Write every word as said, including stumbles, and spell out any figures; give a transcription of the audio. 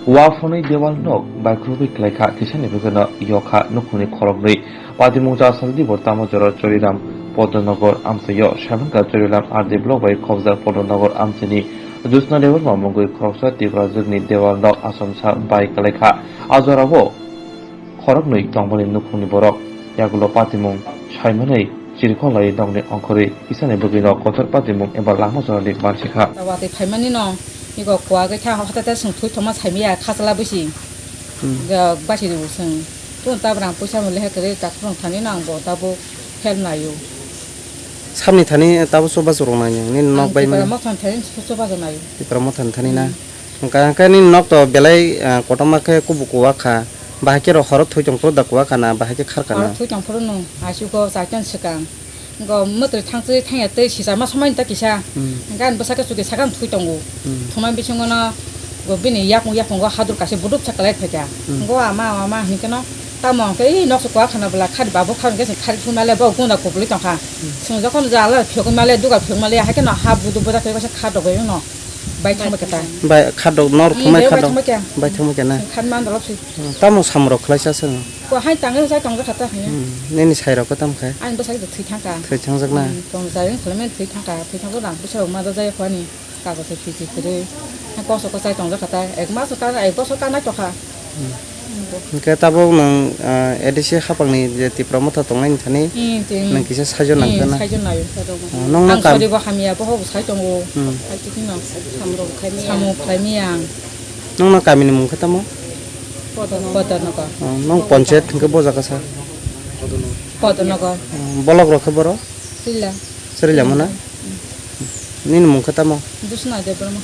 Wa phunui dewal nok baikhurugwi klaikha, kisani bagwino yokha nukhungni khoroknwi. Patimung chasal dibo tamo jora Choriram Podonogor amchaio, saimankha Choriram R D block bai khobjak Podonogor amchaini Josna Debbarma mungwi khoroksa Tiprajwkni dewal nok achomsa bai klaikha. A jorao khoroknwi tongmani nukhungni borok yagulo patimung saimanwi chirikhok lai nokni ongkhorwi kisani bagwino kotor patimung eba lama jorani mansikha. Watwi phaimani no, ego kuwagwi kha, hote te chwng thwi thoma saimaya khachla bwsi. Hmm. Ga basi rw chwng. Tun tabra ang puisa mo lehe kwrwi takhurung thani no ang bo tabuk help naio. Samni thani tabo chubachu rwng nai nini nok bai Tipra mano. Motha thani chubachu naio. Tipra Motha thani na. Hmm. Hwnkha hwnkhe nini nok to belai, ah, kotorma khe kubuk kuwak kha. Bahai khe rw horo thwi tong phuru da kuwak kha na, bahai khe khar kha na? Horo thwi tong phuru no, achugo chaitan swkang. Go mwtwi thangchwi thangya tei sisa ma somai ta kisa. Hmm. Gan bwsakhe chuki sakang thwi tongo. Hmm. Thumai bisingo no go bini yapung yapungo hadur kaisa buduk sa kalai phaikha. Hmm. Go ama ama hinkhe no tamo hwnkhe ei nokso kuwak khana bwla khari babu khar hwnkhe khari thumale bo gunda kubului tongkha. Hmm. Chwng jokhon jala phiyok male duga phiyok male haikhe no ha budu boda khe khar dogwi no bai thangbai kha ta. Bai khar dog nor Hmm, thumai bai khar dog. Thangbai kha. Bai thangbai kha na. Khar man dolok si. Hmm, tamo samrok khlaisa se no? Ko hai tangwi sai tongjakha ta hiya. Hmm, nini sairok khe tamo khe? Ani bwsai do thwi thangkha. Thwi thangjak na? Hmm, tong jai wng khlaimani thwi thangkha, thwi thangkha rang bwsai rok ma jajak ani kagoj se thwi thwi kwrwi. Ha koso kwchai tongjakha ta, ek mas ka, ek bosor ka nai tokha. Hmm. Hmm. Hwnkhe tabuk nwng, ah, A D C hapangni je Tipra Motha tongnaini thani Hmm, twi, nwng kisa saijo hmm, nangkha na? Saijo naio, saijo. Oh, nokno Ang kam- sori bo hamya, boho bo sai tongo. Hmm. Hai twi no. Samung khlaimani ang. Nokno kamini mung khe tamo? Podor Nogor. Oh, nong panchayat hwnkhe bo jaga sa? Podor Nogor. Oh, bolok rok khe boro? Srila. Srila mo na? Nini mung khe tamo? Josna Debbarma.